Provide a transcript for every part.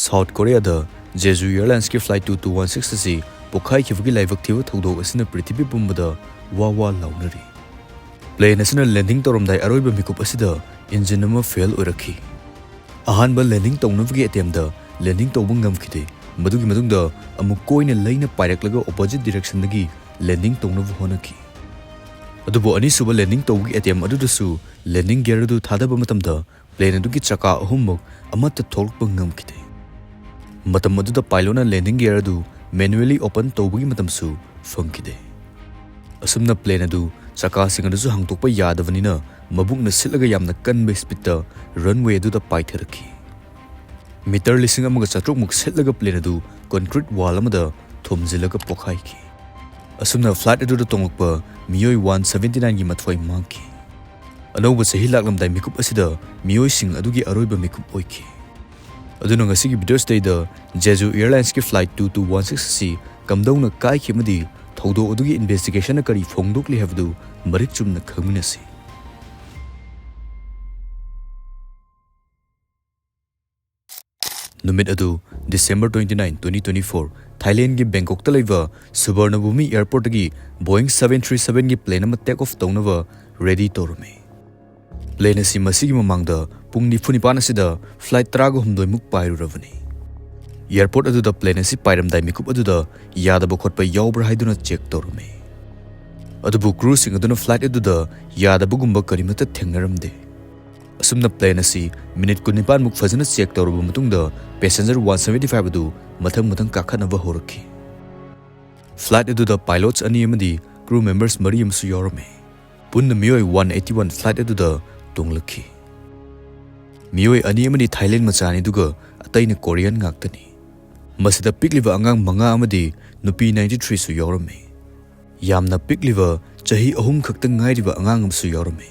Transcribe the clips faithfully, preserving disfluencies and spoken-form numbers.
South ꯀꯣꯔꯤꯌꯥꯗ Jeju ꯑꯦꯌꯔꯂꯥꯏꯟꯁꯀꯤ flight two two one six ꯑꯁꯤ ꯄꯣꯈꯥꯏꯈꯤꯕꯒꯤ ꯂꯥꯏꯕꯛ ꯊꯤꯕ ꯊꯧꯗꯣꯛ ꯑꯁꯤꯅ ꯄ꯭ꯔꯤꯊꯤꯕꯤ ꯄꯨꯝꯕꯗ ꯋꯥ ꯋꯥ ꯂꯥꯎꯅꯔꯤ꯫ ꯄ꯭ꯂꯦꯟ ꯑꯁꯤꯅ ꯂꯦꯟꯗꯤꯡ ꯇꯧꯔꯝꯗꯥꯏ ꯑꯔꯣꯏꯕ ꯃꯤꯀꯨꯞ ꯑꯁꯤꯗ ꯏꯟꯖꯤꯟ ꯑꯃ ꯐꯦꯜ ꯑꯣꯏꯔꯛꯈꯤ꯫ ꯑꯍꯥꯟꯕ ꯂꯦꯟꯗꯤꯡ ꯇꯧꯅꯕꯒꯤ ꯑꯦꯇꯦꯝꯗ ꯂꯦꯟꯗꯤꯡ ꯇꯧꯕ ꯉꯝꯈꯤꯗꯦ꯫ ꯃꯗꯨꯒꯤ ꯃꯇꯨꯡꯗ ꯑꯃꯨꯛ ꯀꯣꯏꯅ ꯂꯩꯅ ꯄꯥꯏꯔꯛꯂꯒ ꯑꯣꯄꯣꯖꯤꯠ ꯗꯤꯔꯦꯛꯁꯟꯗꯒꯤ ꯂꯦꯟꯗꯤꯡ ꯇꯧꯅꯕ ꯍꯣꯠꯅꯈꯤ꯫ ꯑꯗꯨꯕꯨ ꯑꯅꯤꯁꯨꯕ ꯂꯦꯟꯗꯤꯡ ꯇꯧꯕꯒꯤ ꯑꯦꯇꯦꯝ ꯑꯗꯨꯗꯁꯨ ꯂꯦꯟꯗꯤꯡ ꯒꯤꯌꯔ ꯑꯗꯨ ꯊꯥꯗꯕ ꯃꯇꯝꯗ ꯄ꯭ꯂꯦꯟ ꯑꯗꯨꯒꯤ ꯆꯀꯥ ꯑꯍꯨꯝꯃꯛ ꯑꯃꯠꯇ ꯊꯣꯛꯂꯛꯄ ꯉꯝꯈꯤꯗꯦ꯫ ꯃꯇꯝ ꯑꯗꯨꯗ ꯄꯥꯏꯂꯣꯠꯅ ꯂꯦꯟꯗꯤꯡ ꯒꯤꯌꯔ ꯑꯗꯨ ꯃꯦꯅꯨꯑꯦꯂꯤ ꯑꯣꯄꯟ ꯇꯧꯕꯒꯤ ꯃꯇꯝꯁꯨ ꯐꯪꯈꯤꯗꯦ꯫ ꯑꯁꯨꯝꯅ ꯄ꯭ꯂꯦꯟ ꯑꯗꯨ ꯆꯀꯥꯁꯤꯡ ꯑꯗꯨꯁꯨ ꯍꯥꯡꯗꯣꯛꯄ ꯌꯥꯗꯕꯅꯤꯅ ꯃꯕꯨꯛꯅ ꯁꯤꯠꯂꯒ ꯌꯥꯝꯅ ꯀꯟꯕ ꯁ꯭ꯄꯤꯗꯇ ꯔꯟꯋꯦ ꯑꯗꯨꯗ ꯄꯥꯏꯊꯔꯛꯈꯤ꯫ ꯃꯤꯇꯔ ꯂꯤꯁꯤꯡ ꯑꯃꯒ ꯆꯥꯇ꯭ꯔꯨꯛꯃꯨꯛ ꯁꯤꯠꯂꯒ ꯄ꯭ꯂꯦꯟ ꯑꯗꯨ ꯀꯣꯟꯀ꯭ꯔꯤꯠ ꯋꯥꯜ ꯑꯃꯗ ꯊꯣꯝꯖꯤꯜꯂꯒ ꯄꯣꯈꯥꯏꯈꯤ꯫ ꯑꯁꯨꯝꯅ ꯐ꯭ꯂꯥꯏꯠ ꯑꯗꯨꯗ ꯇꯣꯡꯂꯛꯄ ꯃꯤꯑꯣꯏ ꯋꯥꯟ ꯁꯕꯦꯟꯇꯤ ꯅꯥꯏꯟꯒꯤ ꯃꯊ꯭ꯋꯥꯏ ꯃꯥꯡꯈꯤ꯫ ꯑꯅꯧꯕ ꯆꯍꯤ ꯂꯥꯛꯂꯝꯗꯥꯏ ꯃꯤꯀꯨꯞ ꯑꯁꯤꯗ ꯃꯤꯑꯣꯏꯁꯤꯡ ꯑꯗꯨꯒꯤ ꯑꯔꯣꯏꯕ ꯃꯤꯀꯨꯞ ꯑꯣꯏꯈꯤ꯫ ꯑꯗꯨꯅ ꯉꯁꯤꯒꯤ ꯚꯤꯗꯤꯑꯣ ꯑꯁꯤꯗꯩꯗ ꯖꯦꯖꯨ ꯑꯦꯌꯔꯂꯥꯏꯟꯁꯀꯤ flight two two one six ꯑꯁꯤ ꯀꯝꯗꯧꯅ ꯀꯥꯏꯈꯤ ꯑꯃꯗꯤ ꯊꯧꯗꯣꯛ ꯑꯗꯨꯒꯤ ꯏꯟꯚꯦꯁꯇꯤꯒꯦꯁꯟꯅ ꯀꯔꯤ ꯐꯣꯡꯗꯣꯛꯂꯤ ꯍꯥꯏꯕꯗꯨ ꯃꯔꯤꯛ ꯆꯨꯝꯅ ꯈꯪꯃꯤꯟꯅꯁꯤ꯫ ꯅꯨꯃꯤꯠ ꯑꯗꯨ December twenty nine, twenty twenty four, ꯊꯥꯏꯂꯦꯟꯒꯤ ꯕꯦꯡꯀꯣꯛꯇ ꯂꯩꯕ ꯁꯨꯕꯔꯅꯚꯨꯃꯤ ꯑꯦꯌꯔꯄꯣꯔꯠꯇꯒꯤ ꯕꯣꯏꯡ ꯁꯕꯦꯟ ꯊ꯭ꯔꯤ ꯁꯕꯦꯟꯒꯤ ꯄ꯭ꯂꯦꯟ ꯑꯃ ꯇꯦꯛ ꯑꯣꯐ ꯇꯧꯅꯕ ꯔꯦꯗꯤ ꯇꯧꯔꯝꯃꯤ꯫ ꯄ꯭ꯂꯦꯟ ꯑꯁꯤ ꯃꯁꯤꯒꯤ ꯃꯃꯥꯡꯗ ꯄꯨꯡ ꯅꯤꯐꯨ ꯅꯤꯄꯥꯟ ꯑꯁꯤꯗ ꯐ꯭ꯂꯥꯏꯠ ꯇꯔꯥꯒ ꯍꯨꯝꯗꯣꯏꯃꯨꯛ ꯄꯥꯏꯔꯨꯔꯕꯅꯤ꯫ ꯑꯦꯌꯔꯄꯣꯔꯠ ꯑꯗꯨꯗ ꯄ꯭ꯂꯦꯟ ꯑꯁꯤ ꯄꯥꯏꯔꯝꯗꯥꯏ ꯃꯤꯀꯨꯞ ꯑꯗꯨꯗ ꯌꯥꯗꯕ ꯈꯣꯠꯄ ꯌꯥꯎꯕ꯭ꯔꯥ ꯍꯥꯏꯗꯨꯅ ꯆꯦꯛ ꯇꯧꯔꯝꯃꯤ꯫ ꯑꯗꯨꯕꯨ ꯀ꯭ꯔꯨꯁꯤꯡ ꯑꯗꯨꯅ ꯐ꯭ꯂꯥꯏꯠ ꯑꯗꯨꯗ ꯌꯥꯗꯕꯒꯨꯝꯕ ꯀꯔꯤꯃꯠꯇ ꯊꯦꯡꯅꯔꯝꯗꯦ꯫ ꯑꯁꯨꯝꯅ ꯄ꯭ꯂꯦꯟ ꯑꯁꯤ ꯃꯤꯅꯤꯠ ꯀꯨꯟꯅꯤꯄꯥꯟꯃꯨꯛ ꯐꯖꯅ ꯆꯦꯛ ꯇꯧꯔꯕ ꯃꯇꯨꯡꯗ ꯄꯦꯁꯦꯟꯖꯔ ꯋꯥꯟ ꯁꯕꯦꯟꯇꯤ ꯐꯥꯏꯚ ꯑꯗꯨ ꯃꯊꯪ ꯃꯊꯪ ꯀꯥꯈꯠꯅꯕ ꯍꯧꯔꯛꯈꯤ꯫ ꯐ꯭ꯂꯥꯏꯠ ꯑꯗꯨꯗ ꯄꯥꯏꯂꯣꯠꯁ ꯑꯅꯤ ꯑꯃꯗꯤ ꯀ꯭ꯔꯨ ꯃꯦꯝꯕꯔꯁ ꯃꯔꯤ ꯑꯃꯁꯨ ꯌꯥꯎꯔꯝꯃꯤ꯫ ꯄꯨꯟꯅ ꯃꯤꯑꯣꯏ ꯋꯥꯟ ꯑꯩꯠꯇꯤ ꯋꯥꯟ ꯐ꯭ꯂꯥꯏꯠ ꯑꯗꯨꯗ ꯇꯣꯡꯂꯛꯈꯤ꯫ ꯃꯤꯑꯣꯏ ꯑꯅꯤ ꯑꯃꯗꯤ ꯊꯥꯏꯂꯦꯟ ꯃꯆꯥꯅꯤ, ꯑꯗꯨꯒ ꯑꯇꯩꯅ ꯀꯣꯔꯤꯌꯟ ꯉꯥꯛꯇꯅꯤ꯫ ꯃꯁꯤꯗ ꯄꯤꯛꯂꯤꯕ ꯑꯉꯥꯡ ꯃꯉꯥ ꯑꯃꯗꯤ ꯅꯨꯄꯤ ꯅꯥꯏꯟꯇꯤ ꯊ꯭ꯔꯤꯁꯨ ꯌꯥꯎꯔꯝꯃꯤ꯫ ꯌꯥꯝꯅ ꯄꯤꯛꯂꯤꯕ, ꯆꯍꯤ ꯑꯍꯨꯝ ꯈꯛꯇ ꯉꯥꯏꯔꯤꯕ ꯑꯉꯥꯡ ꯑꯃꯁꯨ ꯌꯥꯎꯔꯝꯃꯤ꯫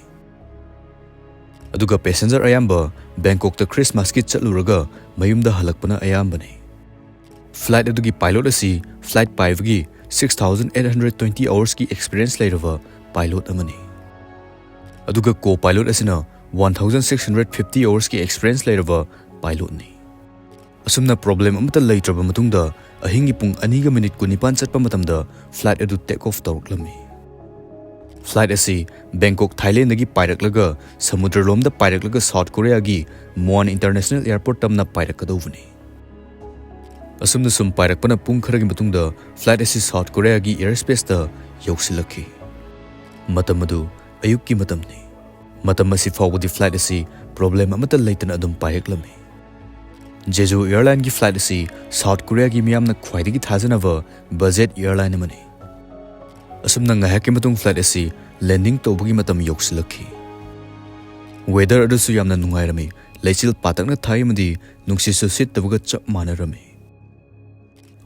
ꯑꯗꯨꯒ ꯄꯦꯁꯦꯟꯖꯔ ꯑꯌꯥꯝꯕ ꯕꯦꯡꯀꯣꯛꯇ ꯈ꯭ꯔꯤꯁꯃꯥꯁꯀꯤ ꯆꯠꯂꯨꯔꯒ ꯃꯌꯨꯝꯗ ꯍꯜꯂꯛꯄꯅ ꯑꯌꯥꯝꯕꯅꯤ꯫ ꯐ꯭ꯂꯥꯏꯠ ꯑꯗꯨꯒꯤ ꯄꯥꯏꯂꯣꯠ ꯑꯁꯤ ꯐ꯭ꯂꯥꯏꯠ ꯄꯥꯏꯕꯒꯤ six thousand eight hundred twenty ꯑꯋꯥꯔꯁꯀꯤ ꯑꯦꯛꯁꯄꯤꯔꯤꯌꯦꯟꯁ ꯂꯩꯔꯕ ꯄꯥꯏꯂꯣꯠ ꯑꯃꯅꯤ꯫ ꯑꯗꯨꯒ ꯀꯣ ꯄꯥꯏꯂꯣꯠ ꯑꯁꯤꯅ one thousand six hundred fifty ꯑꯋꯥꯔꯁꯀꯤ ꯑꯦꯛꯁꯄꯤꯔꯤꯌꯦꯟꯁ ꯂꯩꯔꯕ ꯄꯥꯏꯂꯣꯠꯅꯤ꯫ ꯑꯁꯨꯝꯅ problem ꯑꯃꯠꯇ ꯂꯩꯇ꯭ꯔꯕ ꯃꯇꯨꯡꯗ ꯑꯍꯤꯡꯒꯤ ꯄꯨꯡ ꯑꯅꯤꯒ minute ꯀꯨꯟꯅꯤꯄꯥꯟ ꯆꯠꯄ ꯃꯇꯝꯗ flight ꯑꯗꯨ take off ꯇꯧꯔꯛꯂꯝꯃꯤ꯫ Flight ꯑꯁꯤ ꯕꯦꯡꯀꯣꯛ, ꯊꯥꯏꯂꯦꯟꯗꯒꯤ ꯄꯥꯏꯔꯛꯂꯒ ꯁꯃꯨꯗ꯭ꯔꯂꯣꯝꯗ ꯄꯥꯏꯔꯛꯂꯒ South Koreaꯒꯤ Muan International Airport ꯇꯝꯅ ꯄꯥꯏꯔꯛꯀꯗꯧꯕꯅꯤ꯫ ꯑꯁꯨꯝꯅ ꯁꯨꯝ ꯄꯥꯏꯔꯛꯄꯅ ꯄꯨꯡ ꯈꯔꯒꯤ ꯃꯇꯨꯡꯗ flight ꯑꯁꯤ South Koreaꯒꯤ airspaceꯇ ꯌꯧꯁꯤꯜꯂꯛꯈꯤ꯫ ꯃꯇꯝ ꯑꯗꯨ ꯑꯌꯨꯛꯀꯤ ꯃꯇꯝꯅꯤ꯫ ꯃꯇꯝ ꯑꯁꯤ ꯐꯥꯎꯕꯗꯤ flight ꯑꯁꯤ problem ꯑꯃꯠꯇ ꯂꯩꯇꯅ ꯑꯗꯨꯝ ꯄꯥꯏꯔꯛꯂꯝꯃꯤ꯫ Jeju Airlineꯒꯤ flight ꯑꯁꯤ South Koreaꯒꯤ ꯃꯤꯌꯥꯝꯅ ꯈ꯭ꯋꯥꯏꯗꯒꯤ ꯊꯥꯖꯅꯕ budget airline ꯑꯃꯅꯤ꯫ ꯑꯁꯨꯝꯅ ꯉꯥꯏꯍꯥꯛꯀꯤ ꯃꯇꯨꯡ flight ꯑꯁꯤ landing ꯇꯧꯕꯒꯤ ꯃꯇꯝ ꯌꯧꯁꯤꯜꯂꯛꯈꯤ꯫ Weather ꯑꯗꯨꯁꯨ ꯌꯥꯝꯅ ꯅꯨꯡꯉꯥꯏꯔꯝꯃꯤ꯫ ꯂꯩꯆꯤꯜ ꯄꯥꯇꯛꯅ ꯊꯥꯏ ꯑꯃꯗꯤ ꯅꯨꯡꯁꯤꯠꯁꯨ ꯁꯤꯠꯇꯕꯒ ꯆꯞ ꯃꯥꯟꯅꯔꯝꯃꯤ꯫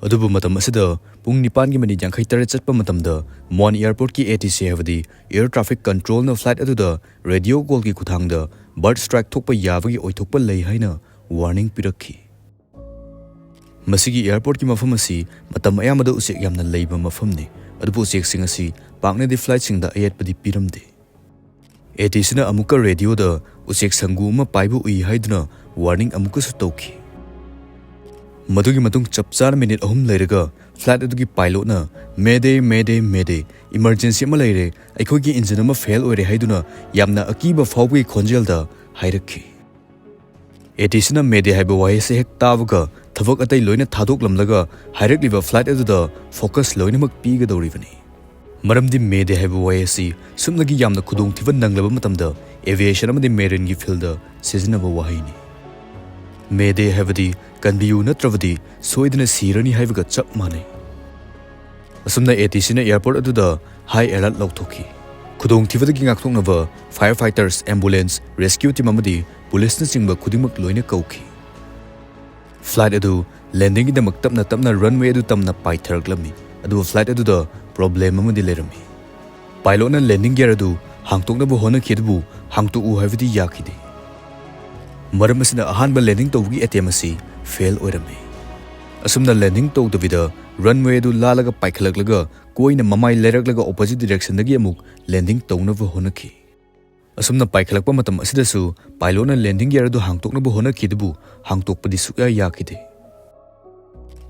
ꯑꯗꯨꯕꯨ ꯃꯇꯝ ꯑꯁꯤꯗ ꯄꯨꯡ ꯅꯤꯄꯥꯟꯒꯤ minute ꯌꯥꯡꯈꯩꯇꯔꯦꯠ ꯆꯠꯄ ꯃꯇꯝꯗ Muan Airportꯀꯤ ATC ꯍꯥꯏꯕꯗꯤ Air Traffic Controlꯅ flight ꯑꯗꯨꯗ radio callꯒꯤ ꯈꯨꯠꯊꯥꯡꯗ bird strike ꯊꯣꯛꯄ ꯌꯥꯕꯒꯤ ꯑꯣꯏꯊꯣꯛꯄ ꯂꯩ ꯍꯥꯏꯅ warning ꯄꯤꯔꯛꯈꯤ꯫ ꯃꯁꯤꯒꯤ airportꯀꯤ ꯃꯐꯝ ꯑꯁꯤ ꯃꯇꯝ ꯑꯌꯥꯝꯕꯗ ꯎꯆꯦꯛ ꯌꯥꯝꯅ ꯂꯩꯕ ꯃꯐꯝꯅꯤ, ꯑꯗꯨꯕꯨ ꯎꯆꯦꯛꯁꯤꯡ ꯑꯁꯤ ꯄꯥꯛꯅꯗꯤ flightꯁꯤꯡꯗ ꯑꯌꯦꯠꯄꯗꯤ ꯄꯤꯔꯝꯗꯦ꯫ ATCꯅ ꯑꯃꯨꯛꯀ radioꯗ ꯎꯆꯦꯛ ꯁꯪꯒꯨ ꯑꯃ ꯄꯥꯏꯕ ꯎꯏ ꯍꯥꯏꯗꯨꯅ warning ꯑꯃꯨꯛꯀꯁꯨ ꯇꯧꯈꯤ꯫ ꯃꯗꯨꯒꯤ ꯃꯇꯨꯡ ꯆꯞ ꯆꯥꯅ minute ꯑꯍꯨꯝ ꯂꯩꯔꯒ flight ꯑꯗꯨꯒꯤ pilotꯅ "Mayday, mayday, mayday, emergency ꯑꯃ ꯂꯩꯔꯦ, ꯑꯩꯈꯣꯏꯒꯤ engine ꯑꯃ fail ꯑꯣꯏꯔꯦ" ꯍꯥꯏꯗꯨꯅ ꯌꯥꯝꯅ ꯑꯀꯤꯕ ꯐꯥꯎꯕꯒꯤ ꯈꯣꯟꯖꯦꯜꯗ ꯍꯥꯏꯔꯛꯈꯤ꯫ ATCꯅ "Mayday" ꯍꯥꯏꯕ ꯋꯥꯍꯩ ꯑꯁꯤ ꯍꯦꯛ ꯇꯥꯕꯒ ꯊꯕꯛ ꯑꯇꯩ ꯂꯣꯏꯅ ꯊꯥꯗꯣꯛꯂꯝꯂꯒ ꯍꯥꯏꯔꯛꯂꯤꯕ flight ꯑꯗꯨꯗ focus ꯂꯣꯏꯅꯃꯛ ꯄꯤꯒꯗꯧꯔꯤꯕꯅꯤ꯫ ꯃꯔꯝꯗꯤ "Mayday" ꯍꯥꯏꯕ ꯋꯥꯍꯩ ꯑꯁꯤ ꯁꯨꯞꯅꯒꯤ ꯌꯥꯝꯅ ꯈꯨꯗꯣꯡꯊꯤꯕ ꯅꯪꯂꯕ ꯃꯇꯝꯗ aviation ꯑꯃꯗꯤ marineꯒꯤ fieldꯇ ꯁꯤꯖꯤꯟꯅꯕ ꯋꯥꯍꯩꯅꯤ꯫ "Mayday" ꯍꯥꯏꯕꯗꯤ "ꯀꯟꯕꯤꯌꯨ, ꯅꯠꯇ꯭ꯔꯕꯗꯤ ꯁꯣꯏꯗꯅ ꯁꯤꯔꯅꯤ" ꯍꯥꯏꯕꯒ ꯆꯞ ꯃꯥꯟꯅꯩ꯫ ꯑꯁꯨꯝꯅ ATCꯅ airport ꯑꯗꯨꯗ high alert ꯂꯥꯎꯊꯣꯛꯈꯤ꯫ ꯈꯨꯗꯣꯡꯊꯤꯕꯗꯒꯤ ꯉꯥꯛꯊꯣꯛꯅꯕ fire fighters, ambulance, rescue team ꯑꯃꯗꯤ policeꯅꯆꯤꯡꯕ ꯈꯨꯗꯤꯡꯃꯛ ꯂꯣꯏꯅ ꯀꯧꯈꯤ꯫ Flight ꯑꯗꯨ landingꯒꯤꯗꯃꯛ ꯇꯞꯅ ꯇꯞꯅ runway ꯑꯗꯨ ꯇꯝꯅ ꯄꯥꯏꯊꯔꯛꯂꯝꯃꯤ, ꯑꯗꯨꯕꯨ flight ꯑꯗꯨꯗ problem ꯑꯃꯗꯤ ꯂꯩꯔꯝꯃꯤ꯫ Pilotꯅ landing gear ꯑꯗꯨ ꯍꯥꯡꯇꯣꯛꯅꯕ ꯍꯣꯠꯅꯈꯤ, ꯑꯗꯨꯕꯨ ꯍꯥꯡꯇꯣꯛꯎ ꯍꯥꯏꯕꯗꯤ ꯌꯥꯈꯤꯗꯦ꯫ ꯃꯔꯝ ꯑꯁꯤꯅ ꯑꯍꯥꯟꯕ landing ꯇꯧꯕꯒꯤ attempt ꯑꯁꯤ fail ꯑꯣꯏꯔꯝꯃꯤ꯫ ꯑꯁꯨꯝꯅ landing ꯇꯧꯗꯕꯤꯗ runway ꯑꯗꯨ ꯂꯥꯜꯂꯒ ꯄꯥꯏꯈꯠꯂꯛꯂꯒ ꯀꯣꯏꯅ ꯃꯃꯥꯏ ꯂꯩꯔꯛꯂꯒ opposite directionꯗꯒꯤ ꯑꯃꯨꯛ landing ꯇꯧꯅꯕ ꯍꯣꯠꯅꯈꯤ꯫ ꯑꯁꯨꯝꯅ ꯄꯥꯏꯈꯠꯂꯛꯄ ꯃꯇꯝ ꯑꯁꯤꯗꯁꯨ ꯄꯥꯏꯂꯣꯠꯅ ꯂꯦꯟꯗꯤꯡ ꯒꯤꯌꯔ ꯑꯗꯨ ꯍꯥꯡꯇꯣꯛꯅꯕ ꯍꯣꯠꯅꯈꯤ, ꯑꯗꯨꯕꯨ ꯍꯥꯡꯇꯣꯛꯄꯗꯤ ꯁꯨꯛꯌꯥ ꯌꯥꯈꯤꯗꯦ꯫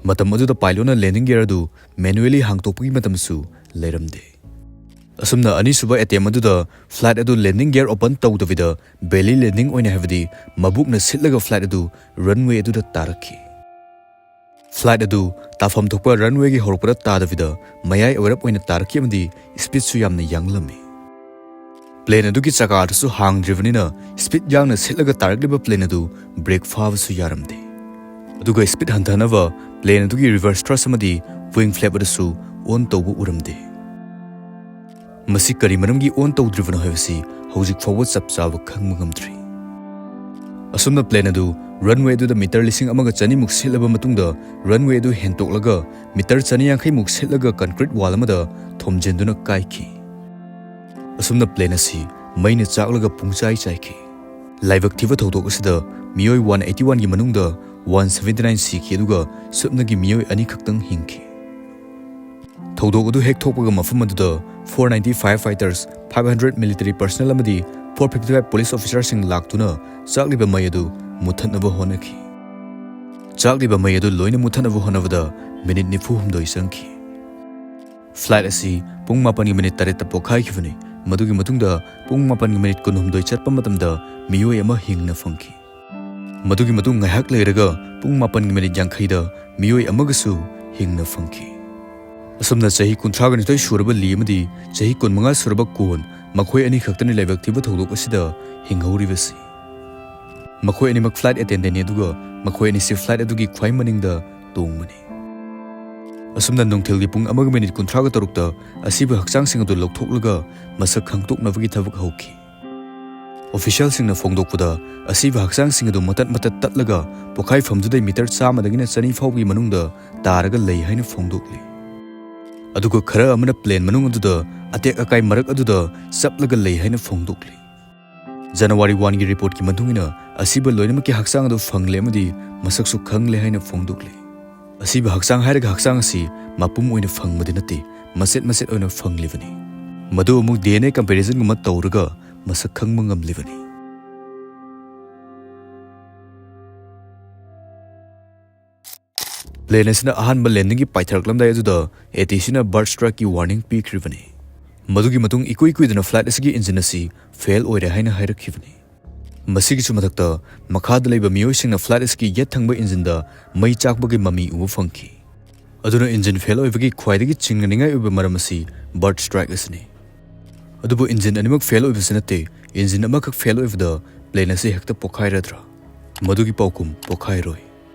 ꯃꯇꯝ ꯑꯗꯨꯗ ꯄꯥꯏꯂꯣꯠꯅ ꯂꯦꯟꯗꯤꯡ ꯒꯤꯌꯔ ꯑꯗꯨ ꯃꯦꯅꯨꯑꯦꯂꯤ ꯍꯥꯡꯇꯣꯛꯄꯒꯤ ꯃꯇꯝꯁꯨ ꯂꯩꯔꯝꯗꯦ꯫ ꯑꯁꯨꯝꯅ ꯑꯅꯤꯁꯨꯕ ꯑꯦꯇꯦꯝ ꯑꯗꯨꯗ ꯐ꯭ꯂꯥꯏꯠ ꯑꯗꯨ ꯂꯦꯟꯗꯤꯡ ꯒꯤꯌꯔ ꯑꯣꯄꯟ ꯇꯧꯗꯕꯤꯗ ꯕꯦꯂꯤ ꯂꯦꯟꯗꯤꯡ ꯑꯣꯏꯅ, ꯍꯥꯏꯕꯗꯤ ꯃꯕꯨꯛꯅ ꯁꯤꯠꯂꯒ ꯐ꯭ꯂꯥꯏꯠ ꯑꯗꯨ ꯔꯟꯋꯦ ꯑꯗꯨꯗ ꯇꯥꯔꯛꯈꯤ꯫ ꯐ꯭ꯂꯥꯏꯠ ꯑꯗꯨ ꯇꯥꯐꯝ ꯊꯣꯛꯄ ꯔꯟꯋꯦꯒꯤ ꯍꯧꯔꯛꯄꯗ ꯇꯥꯗꯕꯤꯗ ꯃꯌꯥꯏ ꯑꯣꯏꯔꯞ ꯑꯣꯏꯅ ꯇꯥꯔꯛꯈꯤ ꯑꯃꯗꯤ ꯁ꯭ꯄꯤꯗꯁꯨ ꯌꯥꯝꯅ ꯌꯥꯡꯂꯝꯃꯤ꯫ ꯄ꯭ꯂꯦꯟ ꯑꯗꯨꯒꯤ ꯆꯀꯥ ꯑꯗꯨꯁꯨ ꯍꯥꯡꯗ꯭ꯔꯤꯕꯅꯤꯅ ꯁ꯭ꯄꯤꯗ ꯌꯥꯡꯅ ꯁꯤꯠꯂꯒ ꯇꯥꯔꯛꯂꯤꯕ ꯄ꯭ꯂꯦꯟ ꯑꯗꯨ ꯕ꯭ꯔꯦꯛ ꯐꯥꯕꯁꯨ ꯌꯥꯔꯝꯗꯦ꯫ ꯑꯗꯨꯒ ꯁ꯭ꯄꯤꯗ ꯍꯟꯊꯅꯕ ꯄ꯭ꯂꯦꯟ ꯑꯗꯨꯒꯤ ꯔꯤꯚꯔꯁ ꯊ꯭ꯔꯁ ꯑꯃꯗꯤ ꯋꯤꯡ ꯐ꯭ꯂꯦꯞ ꯑꯗꯨꯁꯨ ꯑꯣꯟ ꯇꯧꯕ ꯎꯔꯝꯗꯦ꯫ ꯃꯁꯤ ꯀꯔꯤ ꯃꯔꯝꯒꯤ ꯑꯣꯟ ꯇꯧꯗ꯭ꯔꯤꯕꯅꯣ ꯍꯥꯏꯕꯁꯤ ꯍꯧꯖꯤꯛ ꯐꯥꯎꯕ ꯆꯞ ꯆꯥꯕ ꯈꯪꯕ ꯉꯝꯗ꯭ꯔꯤ꯫ ꯑꯁꯨꯝꯅ ꯄ꯭ꯂꯦꯟ ꯑꯗꯨ ꯔꯟꯋꯦ ꯑꯗꯨꯗ ꯃꯤꯇꯔ ꯂꯤꯁꯤꯡ ꯑꯃꯒ ꯆꯅꯤꯃꯨꯛ ꯁꯤꯠꯂꯕ ꯃꯇꯨꯡꯗ ꯔꯟꯋꯦ ꯑꯗꯨ ꯍꯦꯟꯇꯣꯛꯂꯒ ꯃꯤꯇꯔ ꯆꯅꯤꯌꯥꯡꯈꯩꯃꯨꯛ ꯁꯤꯠꯂꯒ ꯀꯟꯀ꯭ꯔꯤꯠ ꯋꯥꯜ ꯑꯃꯗ ꯊꯣꯝꯖꯤꯟꯗꯨꯅ ꯀꯥꯏꯈꯤ꯫ ꯑꯁꯨꯝꯅ ꯄ꯭ꯂꯦꯟ ꯑꯁꯤ ꯃꯩꯅ ꯆꯥꯛꯂꯒ ꯄꯨꯡꯆꯥꯏ ꯆꯥꯏꯈꯤ꯫ ꯂꯥꯏꯕꯛ ꯊꯤꯕ ꯊꯧꯗꯣꯛ ꯑꯁꯤꯗ ꯃꯤꯑꯣꯏ ꯋꯥꯟ ꯑꯩꯠꯇꯤ ꯋꯥꯟꯒꯤ ꯃꯅꯨꯡꯗ ꯋꯥꯟ ꯁꯚꯦꯟꯇꯤ ꯅꯥꯏꯟ ꯁꯤꯈꯤ, ꯑꯗꯨꯒ ꯁꯨꯞꯅꯒꯤ ꯃꯤꯑꯣꯏ ꯑꯅꯤꯈꯛꯇꯪ ꯍꯤꯡꯈꯤ꯫ ꯊꯧꯗꯣꯛ ꯑꯗꯨ ꯍꯦꯛ ꯊꯣꯛꯄꯒ ꯃꯐꯝ ꯑꯗꯨꯗ four ninety five fighters, five hundred military personnel ꯑꯃꯗꯤ ꯐꯣꯔ ꯐꯤꯐꯇꯤ ꯐꯥꯏꯚ ꯄꯨꯂꯤꯁ ꯑꯣꯐꯤꯁꯥꯔꯁꯤꯡ ꯂꯥꯛꯇꯨꯅ ꯆꯥꯛꯂꯤꯕ ꯃꯩ ꯑꯗꯨ ꯃꯨꯠꯊꯠꯅꯕ ꯍꯣꯠꯅꯈꯤ꯫ ꯆꯥꯛꯂꯤꯕ ꯃꯩ ꯑꯗꯨ ꯂꯣꯏꯅ ꯃꯨꯠꯊꯠꯅꯕ ꯍꯣꯠꯅꯕꯗ ꯃꯤꯅꯤꯠ ꯅꯤꯐꯨ ꯍꯨꯝꯗꯣꯏ ꯆꯪꯈꯤ꯫ ꯐ꯭ꯂꯥꯏꯠ ꯑꯁꯤ ꯄꯨꯡ ꯃꯥꯄꯟꯒꯤ ꯃꯤꯅꯤꯠ ꯇꯔꯦꯠꯇ ꯄꯣꯈꯥꯏꯈꯤꯕꯅꯤ꯫ ꯃꯗꯨꯒꯤ ꯃꯇꯨꯡꯗ ꯄꯨꯡ ꯃꯥꯄꯟꯒꯤ ꯃꯤꯅꯤꯠ ꯀꯨꯟꯍꯨꯝꯗꯣꯏ ꯆꯠꯄ ꯃꯇꯝꯗ ꯃꯤꯑꯣꯏ ꯑꯃ ꯍꯤꯡꯅ ꯐꯪꯈꯤ꯫ ꯃꯗꯨꯒꯤ ꯃꯇꯨꯡ ꯉꯥꯏꯍꯥꯛ ꯂꯩꯔꯒ ꯄꯨꯡ ꯃꯥꯄꯟꯒꯤ ꯃꯤꯅꯤꯠ ꯌꯥꯡꯈꯩꯗ ꯃꯤꯑꯣꯏ ꯑꯃꯒꯁꯨ ꯍꯤꯡꯅ ꯐꯪꯈꯤ꯫ ꯑꯁꯨꯝꯅ ꯆꯍꯤ ꯀꯨꯟꯊ꯭ꯔꯥꯒ ꯅꯤꯊꯣꯏ ꯁꯨꯔꯕ ꯂꯤ ꯑꯃꯗꯤ ꯆꯍꯤ ꯀꯨꯟꯃꯉꯥ ꯁꯨꯔꯕ ꯀꯣꯟ, ꯃꯈꯣꯏ ꯑꯅꯤꯈꯛꯇꯅꯤ ꯂꯥꯏꯕꯛ ꯊꯤꯕ ꯊꯧꯗꯣꯛ ꯑꯁꯤꯗ ꯍꯤꯡꯍꯧꯔꯤꯕꯁꯤ꯫ ꯃꯈꯣꯏ ꯑꯅꯤꯃꯛ ꯐ꯭ꯂꯥꯏꯠ ꯑꯦꯇꯦꯟꯗꯦꯟꯠꯅꯤ, ꯑꯗꯨꯒ ꯃꯈꯣꯏ ꯑꯅꯤꯁꯤ ꯐ꯭ꯂꯥꯏꯠ ꯑꯗꯨꯒꯤ ꯈ꯭ꯋꯥꯏ ꯃꯅꯤꯡꯗ ꯇꯣꯡꯕꯅꯤ꯫ ꯑꯁꯨꯝꯅ ꯅꯨꯡꯊꯤꯜꯒꯤ ꯄꯨꯡ ꯑꯃꯒ ꯃꯤꯅꯤꯠ ꯀꯨꯟꯊ꯭ꯔꯥꯒ ꯇꯔꯨꯛꯇ ꯑꯁꯤꯕ ꯍꯛꯆꯥꯡꯁꯤꯡ ꯑꯗꯨ ꯂꯧꯊꯣꯛꯂꯒ ꯃꯁꯛ ꯈꯪꯗꯣꯛꯅꯕꯒꯤ ꯊꯕꯛ ꯍꯧꯈꯤ꯫ ꯑꯣꯐꯤꯁꯤꯌꯦꯜꯁꯤꯡꯅ ꯐꯣꯡꯗꯣꯛꯄꯗ, ꯑꯁꯤꯕ ꯍꯛꯆꯥꯡꯁꯤꯡ ꯑꯗꯨ ꯃꯇꯠ ꯃꯇꯠ ꯇꯠꯂꯒ ꯄꯣꯈꯥꯏꯐꯝꯗꯨꯗꯩ ꯃꯤꯇꯔ ꯆꯥꯝꯃꯗꯒꯤꯅ ꯆꯅꯤ ꯐꯥꯎꯕꯒꯤ ꯃꯅꯨꯡꯗ ꯇꯥꯔꯒ ꯂꯩ ꯍꯥꯏꯅ ꯐꯣꯡꯗꯣꯛꯂꯤ꯫ ꯑꯗꯨꯒ ꯈꯔ ꯑꯃꯅ ꯄ꯭ꯂꯦꯟ ꯃꯅꯨꯡ ꯑꯗꯨꯗ ꯑꯇꯦꯛ ꯑꯀꯥꯏ ꯃꯔꯛ ꯑꯗꯨꯗ ꯆꯞꯂꯒ ꯂꯩ ꯍꯥꯏꯅ ꯐꯣꯡꯗꯣꯛꯂꯤ꯫ ꯖꯅꯋꯥꯔꯤ ꯋꯥꯟꯒꯤ ꯔꯤꯄꯣꯔꯠꯀꯤ ꯃꯇꯨꯡ ꯏꯟꯅ, ꯑꯁꯤꯕ ꯂꯣꯏꯅꯃꯛꯀꯤ ꯍꯛꯆꯥꯡ ꯑꯗꯨ ꯐꯪꯂꯦ ꯑꯃꯗꯤ ꯃꯁꯛꯁꯨ ꯈꯪꯂꯦ ꯍꯥꯏꯅ ꯐꯣꯡꯗꯣꯛꯂꯤ꯫ ꯑꯁꯤꯕ ꯍꯛꯆꯥꯡ ꯍꯥꯏꯔꯒ ꯍꯛꯆꯥꯡ ꯑꯁꯤ ꯃꯄꯨꯝ ꯑꯣꯏꯅ ꯐꯪꯕꯗꯤ ꯅꯠꯇꯦ, ꯃꯆꯦꯠ ꯃꯆꯦꯠ ꯑꯣꯏꯅ ꯐꯪꯂꯤꯕꯅꯤ꯫ ꯃꯗꯨ ꯑꯃꯨꯛ ꯗꯤ ꯑꯦꯟ ꯑꯦ ꯀꯝꯄꯦꯔꯤꯖꯟꯒꯨꯝꯕ ꯇꯧꯔꯒ ꯃꯁꯛ ꯈꯪꯕ ꯉꯝꯂꯤꯕꯅꯤ꯫ Plane ꯑꯁꯤꯅ ꯑꯍꯥꯟꯕ landingꯒꯤ ꯄꯥꯏꯊꯔꯛꯂꯝꯗꯥꯏ ꯑꯗꯨꯗ ATCꯅ bird strikeꯀꯤ warning ꯄꯤꯈ꯭ꯔꯤꯕꯅꯤ꯫ ꯃꯗꯨꯒꯤ ꯃꯇꯨꯡ ꯏꯀꯨꯏ ꯀꯨꯏꯗꯅ flight ꯑꯁꯤꯒꯤ engine ꯑꯁꯤ fail ꯑꯣꯏꯔꯦ ꯍꯥꯏꯅ ꯍꯥꯏꯔꯛꯈꯤꯕꯅꯤ꯫ ꯃꯁꯤꯒꯤꯁꯨ ꯃꯊꯛꯇ, ꯃꯈꯥꯗ ꯂꯩꯕ ꯃꯤꯑꯣꯏꯁꯤꯡꯅ flight ꯑꯁꯤꯒꯤ ꯌꯦꯠ ꯊꯪꯕ engineꯗ ꯃꯩ ꯆꯥꯛꯄꯒꯤ ꯃꯃꯤ ꯎꯕ ꯐꯪꯈꯤ꯫ ꯑꯗꯨꯅ engine fail ꯑꯣꯏꯕꯒꯤ ꯈ꯭ꯋꯥꯏꯗꯒꯤ ꯆꯤꯡꯅꯅꯤꯡꯉꯥꯏ ꯑꯣꯏꯕ ꯃꯔꯝ ꯑꯁꯤ bird strike ꯑꯁꯤꯅꯤ꯫ ꯑꯗꯨꯕꯨ engine ꯑꯅꯤꯃꯛ fail ꯑꯣꯏꯕꯁꯤ ꯅꯠꯇꯦ, engine ꯑꯃꯈꯛ fail ꯑꯣꯏꯕꯗ plane ꯑꯁꯤ ꯍꯦꯛꯇ ꯄꯣꯈꯥꯏꯔꯗ꯭ꯔꯥ? ꯃꯗꯨꯒꯤ ꯄꯥꯎꯈꯨꯝ ꯄꯣꯈꯥꯏꯔꯣꯏ꯫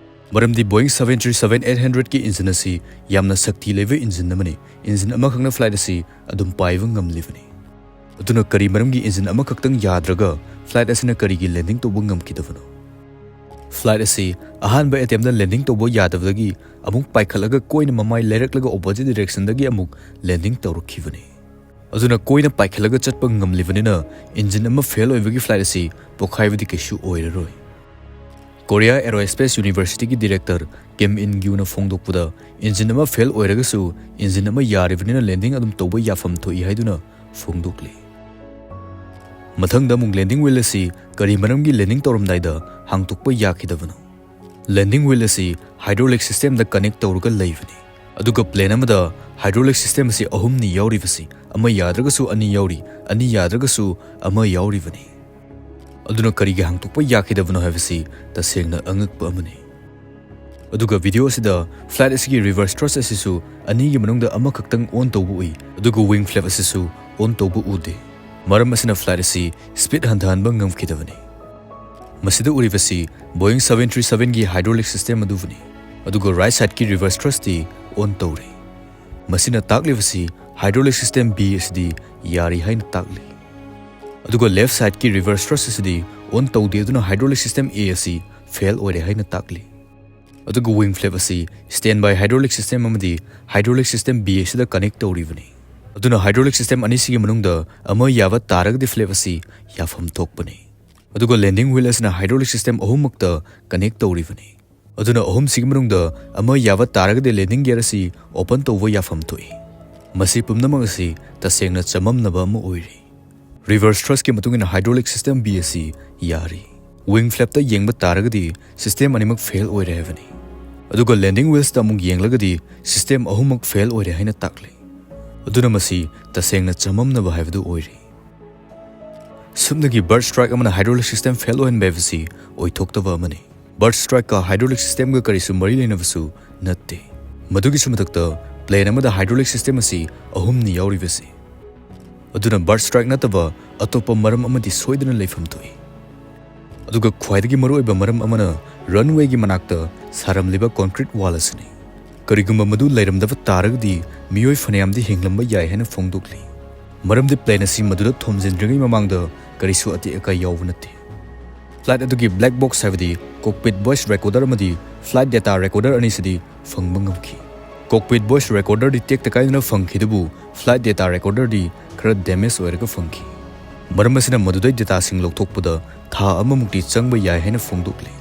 ꯃꯔꯝꯗꯤ Boeing seven three seven eight hundredꯀꯤ engine ꯑꯁꯤ ꯌꯥꯝꯅ ꯁꯛꯇꯤ ꯂꯩꯕ engine ꯑꯃꯅꯤ꯫ Engine ꯑꯃꯈꯛꯅ flight ꯑꯁꯤ ꯑꯗꯨꯝ ꯄꯥꯏꯕ ꯉꯝꯂꯤꯕꯅꯤ꯫ ꯑꯗꯨꯅ ꯀꯔꯤ ꯃꯔꯝꯒꯤ engine ꯑꯃꯈꯛꯇꯪ ꯌꯥꯗ꯭ꯔꯒ flight ꯑꯁꯤꯅ ꯀꯔꯤꯒꯤ landing ꯇꯧꯕ ꯉꯝꯈꯤꯗꯕꯅꯣ? Flight ꯑꯁꯤ ꯑꯍꯥꯟꯕ attemptꯇ landing ꯇꯧꯕ ꯌꯥꯗꯕꯗꯒꯤ ꯑꯃꯨꯛ ꯄꯥꯏꯈꯠꯂꯒ ꯀꯣꯏꯅ ꯃꯃꯥꯏ ꯂꯩꯔꯛꯂꯒ opposite directionꯗꯒꯤ ꯑꯃꯨꯛ landing ꯇꯧꯔꯛꯈꯤꯕꯅꯤ꯫ ꯑꯗꯨꯅ ꯀꯣꯏꯅ ꯄꯥꯏꯈꯠꯂꯒ ꯆꯠꯄ ꯉꯝꯂꯤꯕꯅꯤꯅ engine ꯑꯃ fail ꯑꯣꯏꯕꯒꯤ flight ꯑꯁꯤ ꯄꯣꯈꯥꯏꯕꯗꯤ ꯀꯩꯁꯨ ꯑꯣꯏꯔꯔꯣꯏ꯫ Korea Aerospace Universityꯒꯤ director Kim In-gyoꯅ ꯐꯣꯡꯗꯣꯛꯄꯗ, engine ꯑꯃ fail ꯑꯣꯏꯔꯒꯁꯨ engine ꯑꯃ ꯌꯥꯔꯤꯕꯅꯤꯅ landing ꯑꯗꯨꯝ ꯇꯧꯕ ꯌꯥꯐꯝ ꯊꯣꯛꯏ ꯍꯥꯏꯗꯨꯅ ꯐꯣꯡꯗꯣꯛꯂꯤ꯫ ꯃꯊꯪꯗ ꯑꯃꯨꯛ landing wheel ꯑꯁꯤ ꯀꯔꯤ ꯃꯔꯝꯒꯤ landing ꯇꯧꯔꯝꯗꯥꯏꯗ ꯍꯥꯡꯗꯣꯛꯄ ꯌꯥꯈꯤꯗꯕꯅꯣ? Landing wheel ꯑꯁꯤ hydraulic systemꯗ connect ꯇꯧꯔꯒ ꯂꯩꯕꯅꯤ꯫ ꯑꯗꯨꯒ plane ꯑꯃꯗ hydraulic system ꯑꯁꯤ ꯑꯍꯨꯝꯅꯤ ꯌꯥꯎꯔꯤꯕꯁꯤ, ꯑꯃ ꯌꯥꯗ꯭ꯔꯒꯁꯨ ꯑꯅꯤ ꯌꯥꯎꯔꯤ, ꯑꯅꯤ ꯌꯥꯗ꯭ꯔꯒꯁꯨ ꯑꯃ ꯌꯥꯎꯔꯤꯕꯅꯤ꯫ ꯑꯗꯨꯅ ꯀꯔꯤꯒꯤ ꯍꯥꯡꯗꯣꯛꯄ ꯌꯥꯈꯤꯗꯕꯅꯣ ꯍꯥꯏꯕꯁꯤ ꯇꯁꯦꯡꯅ ꯑꯉꯛꯄ ꯑꯃꯅꯤ꯫ ꯑꯗꯨꯒ video ꯑꯁꯤꯗ flight ꯑꯁꯤꯒꯤ reverse thrust ꯑꯁꯤꯁꯨ ꯑꯅꯤꯒꯤ ꯃꯅꯨꯡꯗ ꯑꯃꯈꯛꯇꯪ on ꯇꯧꯕ ꯎꯏ, ꯑꯗꯨꯒ wing flap ꯑꯁꯤꯁꯨ on ꯇꯧꯕ ꯎꯗꯦ꯫ ꯃꯔꯝ ꯑꯁꯤꯅ flight ꯑꯁꯤ speed ꯍꯟꯊꯍꯟꯕ ꯉꯝꯈꯤꯗꯕꯅꯤ꯫ ꯃꯁꯤꯗ ꯎꯔꯤꯕꯁꯤ Boeing seven three sevenꯒꯤ hydraulic system ꯑꯗꯨꯕꯨꯅꯤ꯫ ꯑꯗꯨꯒ right sideꯀꯤ reverse thrustꯇꯤ on ꯇꯧꯔꯦ꯫ ꯃꯁꯤꯅ ꯇꯥꯛꯂꯤꯕꯁꯤ hydraulic system B ꯑꯁꯤꯗꯤ ꯌꯥꯔꯤ ꯍꯥꯏꯅ ꯇꯥꯛꯂꯤ꯫ ꯑꯗꯨꯒ left sideꯀꯤ reverse thrust ꯑꯁꯤꯗꯤ on ꯇꯧꯗꯦ, ꯑꯗꯨꯅ hydraulic system A ꯑꯁꯤ fail ꯑꯣꯏꯔꯦ ꯍꯥꯏꯅ ꯇꯥꯛꯂꯤ꯫ ꯑꯗꯨꯒ wing flap ꯑꯁꯤ standby hydraulic system ꯑꯃꯗꯤ hydraulic system B ꯑꯁꯤꯗ connect ꯇꯧꯔꯤꯕꯅꯤ꯫ ꯑꯗꯨꯅ hydraulic system ꯑꯅꯤꯁꯤꯒꯤ ꯃꯅꯨꯡꯗ ꯑꯃ ꯌꯥꯕ ꯇꯥꯔꯒꯗꯤ flap ꯑꯁꯤ ꯌꯥꯐꯝ ꯊꯣꯛꯄꯅꯤ꯫ ꯑꯗꯨꯒ landing wheel ꯑꯁꯤꯅ hydraulic system ꯑꯍꯨꯝꯃꯛꯇ connect ꯇꯧꯔꯤꯕꯅꯤ꯫ ꯑꯗꯨꯅ ꯑꯍꯨꯝꯁꯤꯒꯤ ꯃꯅꯨꯡꯗ ꯑꯃ ꯌꯥꯕ ꯇꯥꯔꯒꯗꯤ landing gear ꯑꯁꯤ open ꯇꯧꯕ ꯌꯥꯐꯝ ꯊꯣꯛꯏ꯫ ꯃꯁꯤ ꯄꯨꯝꯅꯃꯛ ꯑꯁꯤ ꯇꯁꯦꯡꯅ ꯆꯃꯝꯅꯕ ꯑꯃ ꯑꯣꯏꯔꯤ꯫ Reverse thrustꯀꯤ ꯃꯇꯨꯡ ꯏꯟꯅ hydraulic system B ꯑꯁꯤ ꯌꯥꯔꯤ꯫ Wing flapꯇ ꯌꯦꯡꯕ ꯇꯥꯔꯒꯗꯤ system ꯑꯅꯤꯃꯛ fail ꯑꯣꯏꯔꯦ ꯍꯥꯏꯕꯅꯤ꯫ ꯑꯗꯨꯒ landing wheelsꯇ ꯑꯃꯨꯛ ꯌꯦꯡꯂꯒꯗꯤ system ꯑꯍꯨꯝꯃꯛ fail ꯑꯣꯏꯔꯦ ꯍꯥꯏꯅ ꯇꯥꯛꯂꯤ꯫ ꯑꯗꯨꯅ ꯃꯁꯤ ꯇꯁꯦꯡꯅ ꯆꯃꯝꯅꯕ ꯍꯥꯏꯕꯗꯨ ꯑꯣꯏꯔꯦ꯫ ꯁꯨꯞꯅꯒꯤ bird strike ꯑꯃꯅ hydraulic system fail ꯑꯣꯏꯍꯟꯕ ꯍꯥꯏꯕꯁꯤ ꯑꯣꯏꯊꯣꯛꯇꯕ ꯑꯃꯅꯤ꯫ Bird strikeꯀ hydraulic systemꯒ ꯀꯔꯤꯁꯨ ꯃꯔꯤ ꯂꯩꯅꯕꯁꯨ ꯅꯠꯇꯦ꯫ ꯃꯗꯨꯒꯤꯁꯨ ꯃꯊꯛꯇ, plane ꯑꯃꯗ hydraulic system ꯑꯁꯤ ꯑꯍꯨꯝꯅꯤ ꯌꯥꯎꯔꯤꯕꯁꯤ꯫ ꯑꯗꯨꯅ bird strike ꯅꯠꯇꯕ ꯑꯇꯣꯞꯄ ꯃꯔꯝ ꯑꯃꯗꯤ ꯁꯣꯏꯗꯅ ꯂꯩꯐꯝ ꯊꯣꯛꯏ꯫ ꯑꯗꯨꯒ ꯈ꯭ꯋꯥꯏꯗꯒꯤ ꯃꯔꯨꯑꯣꯏꯕ ꯃꯔꯝ ꯑꯃꯅ runwayꯒꯤ ꯃꯅꯥꯛꯇ ꯁꯥꯔꯝꯂꯤꯕ concrete wall ꯑꯁꯤꯅꯤ꯫ ꯀꯔꯤꯒꯨꯝꯕ ꯃꯗꯨ ꯂꯩꯔꯝꯗꯕ ꯇꯥꯔꯒꯗꯤ ꯃꯤꯑꯣꯏ ꯐꯅꯌꯥꯝꯗꯤ ꯍꯤꯡꯂꯝꯕ ꯌꯥꯏ ꯍꯥꯏꯅ ꯐꯣꯡꯗꯣꯛꯂꯤ꯫ ꯃꯔꯝꯗꯤ plane ꯑꯁꯤ ꯃꯗꯨꯗ ꯊꯣꯝꯖꯤꯟꯗ꯭ꯔꯤꯉꯩ ꯃꯃꯥꯡꯗ ꯀꯔꯤꯁꯨ ꯑꯇꯦꯛ ꯑꯀꯥꯏ ꯌꯥꯎꯕ ꯅꯠꯇꯦ꯫ Flight ꯑꯗꯨꯒꯤ black box, ꯍꯥꯏꯕꯗꯤ cockpit voice recorder ꯑꯃꯗꯤ flight data recorder ꯑꯅꯤꯁꯤꯗꯤ ꯐꯪꯕ ꯉꯝꯈꯤ꯫ Cockpit voice recorderꯗꯤ ꯇꯦꯛꯇ ꯀꯥꯏꯗꯅ ꯐꯪꯈꯤꯗꯨꯕꯨ flight data recorderꯗꯤ ꯈꯔ damage ꯑꯣꯏꯔꯒ ꯐꯪꯈꯤ꯫ ꯃꯔꯝ ꯑꯁꯤꯅ ꯃꯗꯨꯗꯩ dataꯁꯤꯡ ꯂꯧꯊꯣꯛꯄꯗ ꯊꯥ ꯑꯃꯃꯨꯛꯇꯤ ꯆꯪꯕ ꯌꯥꯏ ꯍꯥꯏꯅ ꯐꯣꯡꯗꯣꯛꯂꯤ꯫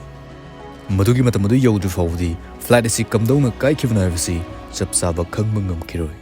ꯃꯗꯨꯒꯤ ꯃꯇꯝ ꯑꯗꯨ ꯌꯧꯗ꯭ꯔꯤ ꯐꯥꯎꯕꯗꯤ flight ꯑꯁꯤ ꯀꯝꯗꯧꯅ ꯀꯥꯏꯈꯤꯕꯅꯣ ꯍꯥꯏꯕꯁꯤ ꯆꯞ ꯆꯥꯕ ꯈꯪꯕ ꯉꯝꯈꯤꯔꯣꯏ꯫